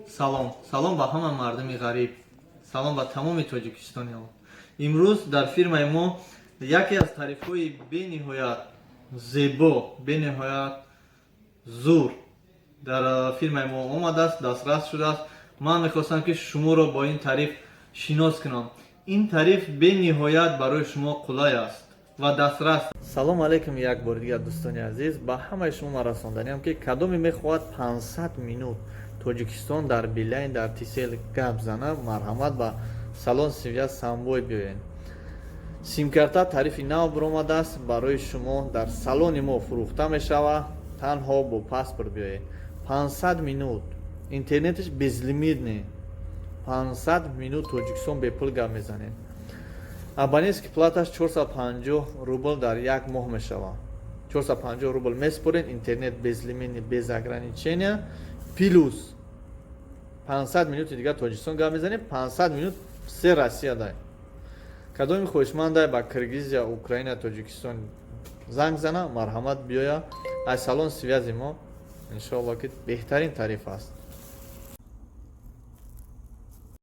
Салом, салом ба ҳама мардуми ғариб, салом ба тамоми тоҷикистониҳо. Имрӯз дар фирмаи мо яке аз тарифҳои бениҳоят зебо, бениҳоят зур дар фирмаи мо омадааст, дастрас шудааст. Ман мехостам, ки шуморо бо ин тариф шинос кунам. Ин тариф бениҳоят барои шумо қулай аст ва дастрас. Салом алейкум як бори дигар, дӯстони азиз. Ба ҳамаи шумо ман расонданиам, ки кадоме мехоҳад 500 минут Тоҷикистон дар Билайн, дар Тисел гап зана, марҳамат, ба салон связь Самбой биёед. Симкарта тарифи нав баромадааст, барои шумо дар салони мо фурӯхта мешавад. Танҳо бо паспорт биёед. 500 минут интернеташ безлимитный, 500 минут Тоҷикистон бепул гап мезанед. Абонентский платаш 450 рубл дар як моҳ мешавад. 450 рубл меспоред, интернет безлимитный, без ограничения, плюс 500 минути дигар Тоҷикистон гап мезанем, 500 минут все Россия дай. Кадоми хоҳишмандай ба Киргизия, Украина, Тоҷикистон занг зана, марҳамат, биёя аз салон связи мо. Иншоалло, ки беҳтарин тариф аст.